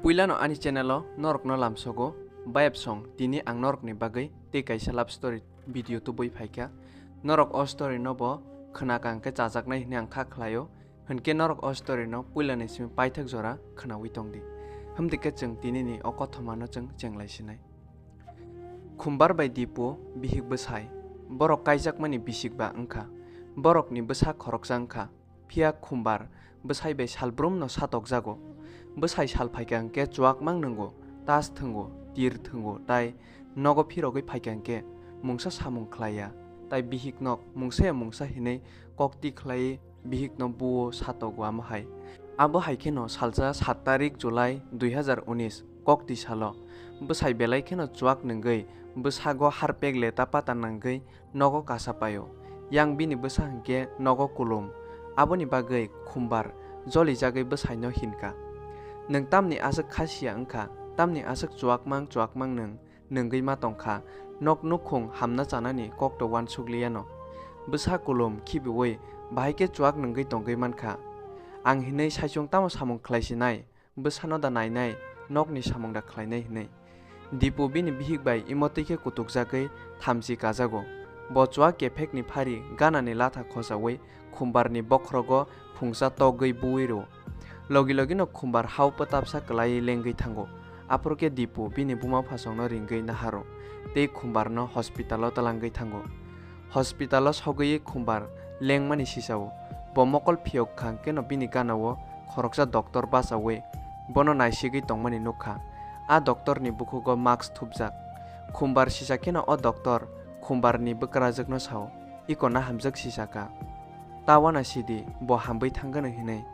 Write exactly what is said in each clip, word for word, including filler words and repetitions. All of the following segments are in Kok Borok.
Puilano ani channel o norokno lamsogo, bayapsong tini ang norokni bagwi tei kaisa love story video tubui phaikha. Norok o story no bo khwnaka hwnkhe chajaknai hwnwi ang kha khlaio, hwnkhe norok o story no puilani simi paithak jora khwnaui tongdi. Hamdikhe chwng tinini o kothomano chwng chenglai sinai. Khumbar bai Dipu bihik bwsai, borok kaijakmani bisik ba wngkha, borokni bwsa khoroksa wngkha. Phiya Khumbar bwsai bai salbrumno satokjago. Bwsai sal phaikha hwnkhe chuak mang nwngo, tas thwngo, tir thwngo, tai nogo phirogwi phaikha hwnkhe mungsa samung khlaiya, tai bihikno mungsaya mungsa hinwi kokti khlaiwi bihikno buo satogo amo hai. Abo hai kheno salsa sat tarik July dui hazar unis kokti salo bwsai belai kheno chuak nwngwi bwsago harpek leta pata nangwi nogo kasa paio. Yang bini bwsa hwnkhe nogo kulum. Aboni bagwi Khumbar jolijagwi bwsaino hinkha, "Nwng tamni aswk khasiya wngkha, tamni aswk chuakmang chuakmang nwng nwngwi ma tongkha, nok nukhung hamna chanani kokto uansuk liyano." Bwsa kulum khibiui, "Bahai khe chuak nwngwi tongwi mankha. Ang hinwi saichung tamo samung khlai sinai?" Bwsano da nainai, nokni samung da khlainai hinwi. Dipu bini bihik bai imotwi khe kutukjagwi thamchi kajago. Bo chuak kephekni phari ganani latha khosaui Khumbarni bokhorogo phungsa togwi buui rwo. Logi logino Khumbar hao pwtapsa kwlaiwi lengwi thango. Aphuru khe Dipu bini buma phasongno ringwi naharo tei Khumbarno hospitalo twlangwi thango. Hospitalo sogwi Khumbar lengmani sisao. Bo mokol phiyok kha hwnkhe no bini gana-o khoroksa doctor bachaui bono naisigwi tongmani nukha. A doctorni bukhugo mask thupjak. Khumbar sisa kheno o doctor Khumbarni bwkrajwkno sao, "Iko na hamjwk sisa ka. Ta uana sidi, bo hambai thangano," hinwi.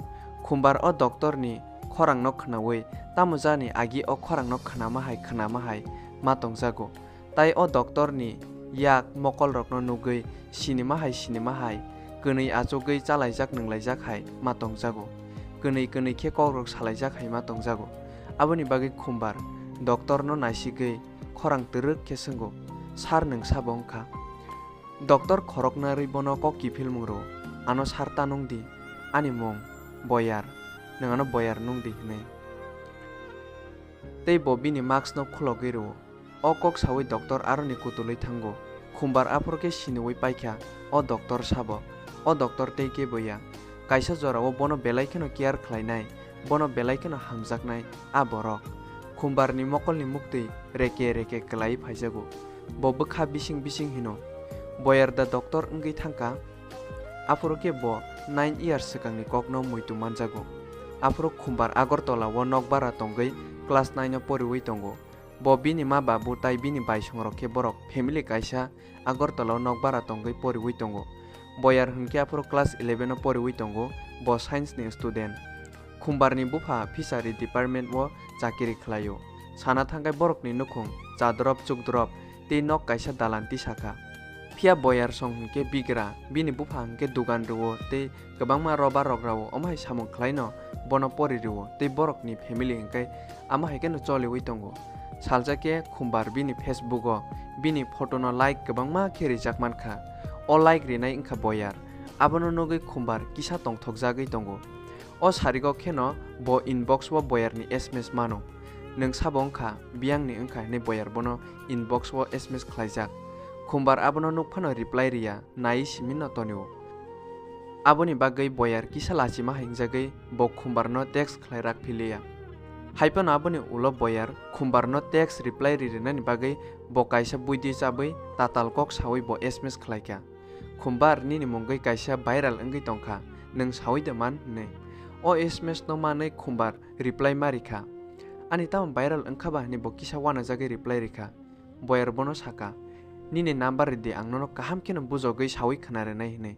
Khumbar o doctorni khorangno khwnaui tamo jani agi o khorangno khwnama hai khwnama hai ma tongjago. Tai o doctorni yak mokolrokno nugwi sinima hai sinima hai kwnwi achugwi chalaijak nwnglaijak hai ma tongjago. Kwnwi kwnwi khe kokrok salaijak hai ma tongjago. Aboni bagwi Khumbar doctorno naisigwi khorang twrwk khe swngo, "Sir, nwng sabo wngkha?" Doctor khoroknarwi bono kok kiphilmung rwo, "Ano sir ta nung di, ani mung Boyar, nwng ano Boyar nung di," hinwi. Tei bo bini maskno khulogwi rwo. O kok saui doctor aroni kutulwi thango. Khumbar aphuru khe siniui paikha, o doctor sabo. O doctor tei kebo ya. Kaisa jorao bono belai kheno care khlainai, bono belai kheno hamjaknai a borok. Khumbarni mokolni muktwi reke reke kwlaiwi phaijago. Bo bwkha bising bising hino, "Boyar da doctor wngwi thangkha?" Aphuru khe bo nine years swkangni kokno muitu manjago. Aphuru Khumbar Agartala o nokbara tongwi class nine o poriui tongo. Bo bini ma babu tai bini baisongrok khe borok family kaisa Agartala o nokbara tongwi poriui tongo. Boyar hwnkhe aphuru class eleven o poriui tongo, bo science ni student. Khumbarni bupha fishery department o chakiri khlaio. Sana thangkhai borokni nukhung chadrop chukdrop tei nok kaisa dalan tisakha. Phiya Boyar song hwnkhe bigra, bini bupha hwnkhe dugan rwo tei kwbangma robar rok rao, omo hai samung khlaino bono pori rwo tei borokni family hwnkhe amo hai kheno choliui tongo. Salsa khe Khumbar bini Facebook o bini photo no like kwbangma khe rijak mankha. O like rinai wngkha Boyar. Abono nugwi Khumbar kisa tongthokjagwi tongo. O sarigo kheno bo inbox o Boyarni S M S mano. Nwng sabo wngkha, biyangni wngkha hinwi Boyar bono inbox o S M S khlaijak. Khumbar abono nukphano reply riya, naiwi siminno tonio. Aboni bagwi Boyar kisa lachima hingjagwi bo Khumbarno text khlai rak philiya. Haiphano aboni ulo Boyar Khumbarno text reply ririnani bagwi bo kaisa buidi chabwi tatal kok saui bo S M S khlaikha. "Khumbar, nini mungwi kaisa viral wngwi tongkha, nwng saui de man?" hinwi. O S M S no manwi Khumbar reply ma rikha. "Ani tamo viral wngkha ba?" hinwi bo kisa uanajagwi reply rikha. Boyar bono saka, "Nini number ridi, ang nono kaham kheno bujogwi saui khwnarinai," hinwi.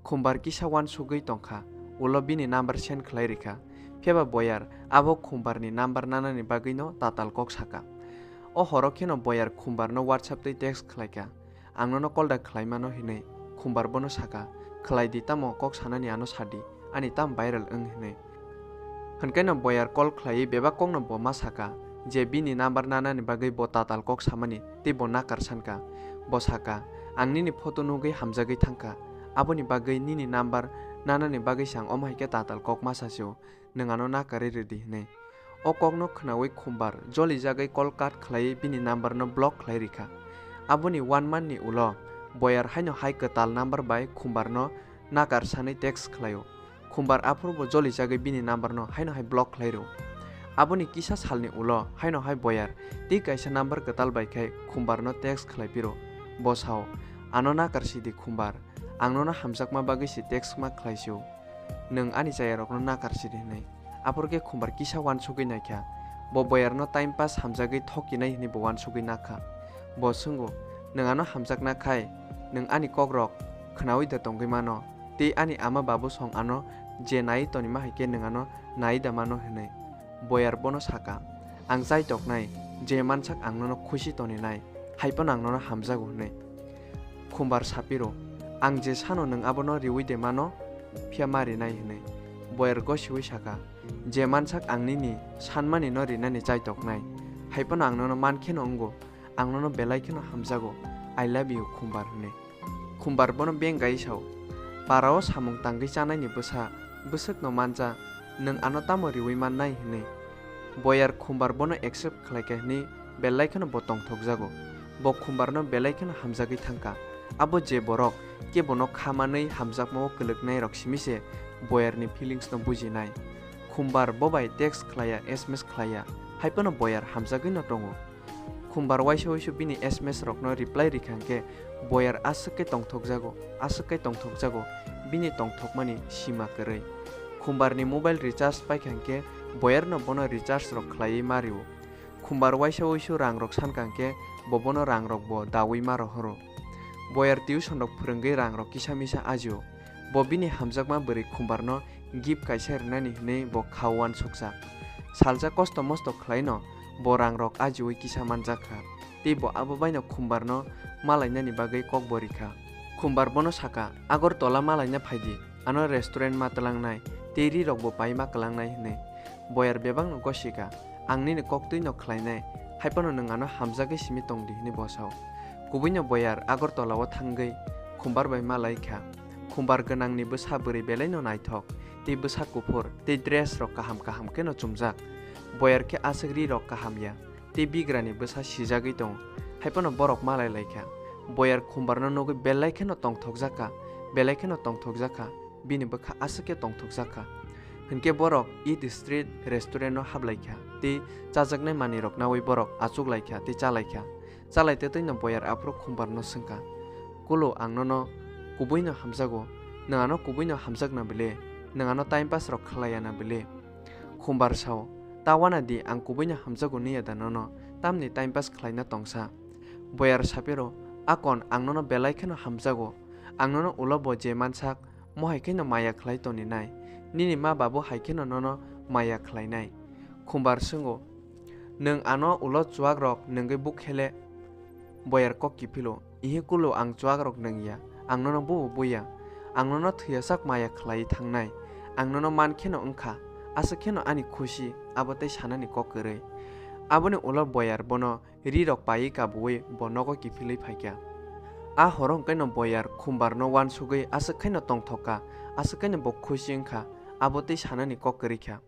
Khumbar kisa uansugwi tongkha, ulo bini number send khlai rikha. Phiyaba Boyar abo Khumbarni number nanani bagwino tatal kok saka. O horo kheno Boyar Khumbarno WhatsApp tei text khlaikha. "Ang nono call da khlai mano," hinwi Khumbar bono saka, "Khlai di, tamo kok sanani ano sa di, ani tam viral wng," hinwi. Hwnkheno Boyar call khlaiwi bebak kokno bo ma saka je bini number nanani bagwi bo tatal kok samani tei bo nakar sankha. Bo saka, "Ang nini photo nugwi hamjagwi thangkha, aboni bagwi nini number nanani bagwi se ang omo hai khe tatal kok ma sasio, nwng ano nakarwi rwdi," hinwi. O kokno khnaui Khumbar jolijagwi call cut khlaiwi bini number no block khlai rikha. Aboni one month ni ulo Boyar haino hai kwtal number bai Khumbar no nakar sanwi text khlaio. Khumbar aphuru bo jolijagwi bini number no haino hai block khlai rw. Aboni kisa salni ulo haino hai Boyar tei kaisa number kwtal bai khai Khumbar no text khlai phiro. Bo sao, "Ano nakar sidi Khumbar, ang nono hamjakma bagwi se text ma khlai sio. Nwng ani chayarokno nakar sidi," hwnwi. Aphuru khe Khumbar kisa uansugwi naikha. Bo Boyar no time pass hamjagwi thokinai hwnwi bo uansugwi nakha. Bo swngo, "Nwng ano hamjakna khai, nwng ani kokrok khnaui da tongwi mano?" Tei ani ama babu song ano je nai tonima hai khe nwng ano nai da mano hwnwi. Boyar bono saka, "Ang chai toknai, je mansak ang nono khusi toninai, hai phano ang nono hamjago," hwnwi. Khumbar sapiro, "Ang je sano nwng abono riui de mano, phiya ma rinai," hwnwi. Boyar gosiui saka, "Je mansak ang nini sanmani no rinani chai toknai, hai phano ang nono man kheno wngo, ang nono belai kheno hamjago, I love you Khumbar," hwnwi. Khumbar bono bengkai sao, "Parao samung tangwi chanaini bwsa, bwswkno manja, nwng ano tamo riui mannai?" hwnwi. Boyar Khumbar bono accept khlaikha hwnwi belai kheno bo tongthokjago. Bo Khumbar no belai kheno hamjagwi thangkha. Abo je borok kebono kha manwi hamjakmao kwlwknairok simi se Boyar ni feelings no bujinai. Khumbar bo bai text khlaiya, S M S khlaiya, hai phano Boyar hamjagwi no tongo. Khumbar waisa waisu bini S M S rokno reply rikha hwnkhe Boyar aswk khe tongthokjago, aswk khe tongthokjago, bini tongthokmani sima kwrwi. Khumbarni mobile recharge paikha hwnkhe Boyarno bono recharge rok khlaiwi ma rwo. Khumbar waisa waisu rangrok sankha hwnkhe bo bono rangrokbo daui ma rohoro. Boyar tuition rok phwrwngwi rangrok kisa misa ajio. Bo bini hamjakma bwrwi Khumbarno gift kaisa rwnani hwnwi bo kha uansukjak. Salsa kosto mosto khlaino bo rangrok ajiui kisa manjakha, tei bo abo baino Khumbarno malainani bagwi kokbo rikha. Khumbar bono saka, "Agartala malaina phaidi, ano restaurant ma twlangnai, tei rirokbo pai ma kwlangnai," hwnwi. Boyar bebakno gosika, "Ang nini koktwino khlainai, hai phano nwng ano hamjagwi simi tongdi," hwnwi bo sao. Kubuino Boyar Agartala-o thangwi Khumbar bai malaikha. Khumbar gwnangni bwsa bwrwi belaino naithok, tei bwsa kuphur, tei dress rok kaham kaham kheno chumjak. Boyar khe aswk ri rok kaham ya, tei bigrani bwsa sijagwi tongo, hai phano borok malai laikha. Boyar Khumbarno nugwi belai kheno tongthokjakha, belai kheno tongthokjakha, bini bwkha aswk khe tongthokjakha. Hinkhe borok Eat Street restaurant-o hablaikha, tei chajaknai manwirok naui borok achuklaikha tei chalaikha. Chalai twtwino Boyar aphuru Khumbarno swngkha, "Kulo, ang nono kubuino hamjago, nwng ano kubuino hamjakna bile, nwng ano time pass rok khlaiya na bile?" Khumbar sao, "Ta wana di, ang kubuino hamjago nwiya da nono, tamni time pass khlaina tongsa?" Boyar sapiro, "Akon, ang nono belai kheno hamjago, ang nono ulo bo je mansak, mo hai kheno maya khlai toninai, nini ma babu hai kheno nono maya khlainai." Khumbar swngo, "Nwng ano ulo chuak rok nwngwi bukhele?" Boyar kok kiphilo, "Ihi kulo, ang chuak rok nwngya, ang nono bubo buya, ang nono thwiyasak maya khlai thangnai, ang nono man kheno wngkha, aswk kheno ani khusi, abo tei sanani kok kwrwi." Aboni ulo Boyar bono ri rok paiwi kabuui bo nogo kiphilwi phaikha. A horo hwnkhe no Boyar Khumbarno uansugwi aswk khaino tongthokha, aswk khaino bo khusi wngkha, abo tei sanani kok kwrwikha.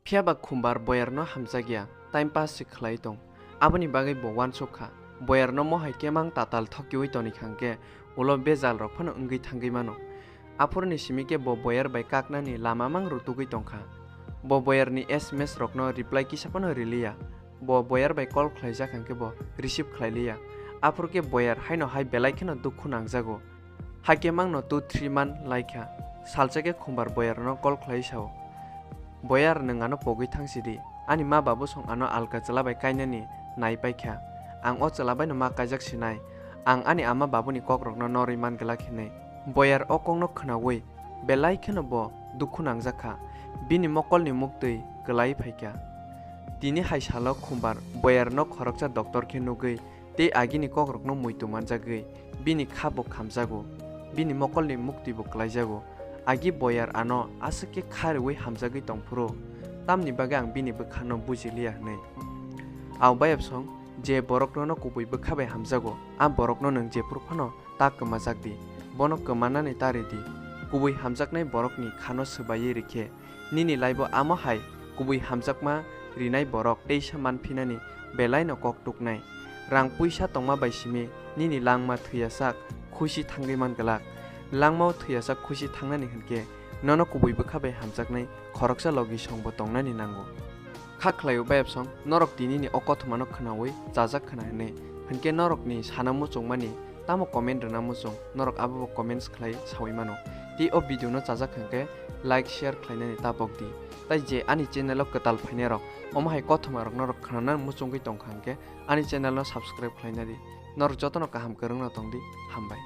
Phiyaba Khumbar Boyarno hamjakya, time pass se khlai tong. Aboni bagwi bo uansukha, Boyarno mo hai khe mang tatal thokiui tonikha hwnkhe ulo bejal rok phano wngwi thangwi mano. Aphuruni simi khe bo Boyar bai kaknani lama mang rutugwi tongkha. Bo Boyarni S M S rokno reply kisa phano riliya. Bo Boyar bai call khlaijak hwnkhe bo receive khlailiya. Aphuru khe Boyar haino hai belai kheno dukhu nangjago. Hakhe mangno two three man laikha. Salsa khe Khumbar Boyarno call khlai sao, "Boyar, nwng ano pogwi thangsidi. Ani ma babu song ano alka chwla bai kainani nai paikha. Ang o chwla baino ma kaijak sinai. Ang ani ama babuni kokrokno norwi man glak," hinwi. Boyar o kokno khnaui belai kheno bo dukhu nangjakha. Bini mokolni muktwi kwlai phaikha. Tini hai salo Khumbar Boyarno khoroksa doctor khe nugwi tei agini kokrokno muitu manjagwi bini kha bo khamjago, bini mokolni mukti bo klaijago. Agi Boyar ano aswk khe kha rwui hamjagwi tongphuru, tamni bagwi ang bini bwkhano bujiliya hwnwi. Au bayapsong, je borok nono kubui bwkha bai hamjago, a borokno nwng jephuru phano ta kwmajak di, bono kwmanani ta rw di. Kubui hamjaknai borokni khano swbaiwi rw khe, nini laibo amo hai kubui hamjakma rinai borok teisa manphinani belaino kok tuknai. Rang puisa tongma bai simi nini langma thwiyasak khusi thangwi man glak. Langmao thwiyasak khusi thangnani hinkhe nono kubui bwkha bai hamjaknai khoroksa logi songbo tongnani nango. Kha khlaio bayapsong norok tinini o kothomano khwnawi chajak khwna hinwi. Hinkhe norokni sana muchungmani tamo comment rwna muchung, norok abobo comments khlai sawi mano. Tei o video no chajak hinkhe like, share khlainani ta pokdi. Tai je ani channel o kwtal phainairok, omo hai kothomarok norok khwnana muchungwi tongkha hinkhe ani channel no subscribe khlainadi. Norok jotono kaham kwrwngno tongdi, hambai.